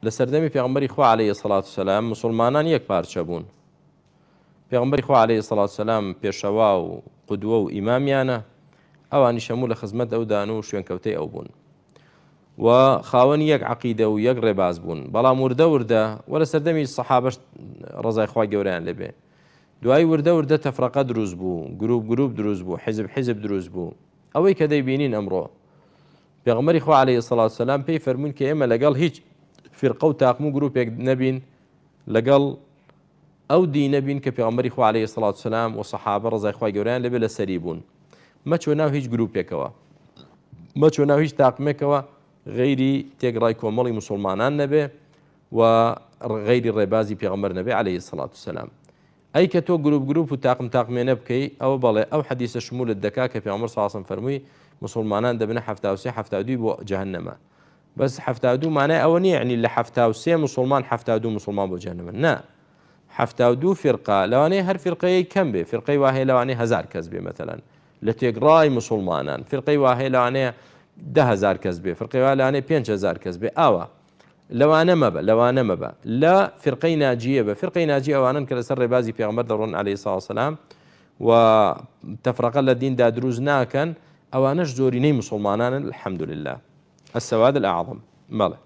لە سەردەمی پێغەمبەری خوا عەلەیهی سەڵات و سەلام موسڵمانان یەک پارچە بوون. پێغەمبەری خوا عەلەیهی سەڵات و سەلام پێشەوا و قودوە و ئیمامیانە، ئەوانیش هەموو لە خزمەت ئەودان و شوێنکەوتەی ئەو بوون و خاوەنی یەک عەقیدە و یەک ڕێباز بوون. بەڵام وردە وردە و لە سەردەمی سەحابەش ڕەزای خوای گەورەیان لێبێ، دوایی وردە وردە تەفرەقە دروست بوو، گروپ گروپ دروست بوو، حیزب حیزب دروست بوو. ئەوەی کە دەیبینین ئەمڕۆ پێغەمبەری خوا علیە الصلوة والسلام پێی فەرموون کە ئێمە لەگەڵ هیچ فیرقە و تاقم و گروپێک نەبین، لەگەڵ ئەو دینە بین کە پێغەمبەری خوا علیە الصلوة والسلام و سەحابە ڕەزای خوای گەورەیان لێبێ لەسەری بوون. مەچۆ ناو هیچ گروپێکەوە، مەچۆ ناو هیچ تاقمێکەوە غەیری تێکڕای کۆمەڵی موسڵمانان نەبێ و غەیری ڕێبازی پێغەمبەر نەبێ علیە الصلوة والسلام. ئەی کە تۆ گروپ گروپ و تاقم تاقمێنە بکەی ئەوە بەڵێ ئەو حەدیسە شمولت دەکا کە پێغەمبەر صلی اللە علیە وسلم فەرمووی موسڵمانان دەبنە 73 72 بۆ جەهەنەمە. بەس 72 مانای ئەوە نییە یعنی لە 73 موسڵمان 72 موسڵمان بۆ جەهەنەمە، نا، 72 فیرقە، لەوانەیە هەر فیرقەیەک کەم بێ، فیرقەی وا هەیە لەوانەیە 1000 کەس بێ مەتەلەن لە تێکڕای موسڵمانان، فیرقەی وا هەیە لەوانەیە 10,000 کەس بێ، فیرقەی وا لەوانەیە 5000 کەس بێ. ئاوا لەوانە مەبە، لەوانە مەبە، لە فیرقەی ناجیە بە. فیرقەی ناجی ئەوانەن کە لەسەر ڕێبازی پێغەمبەر دەڕۆن عەلەیهی سڵاو وسەلام و تەفرەقە لە دیندا دروست ناکەن، ئەوانەش زۆرینەی موسڵمانانن الحمدللە السواد الاعظم. بەڵێ.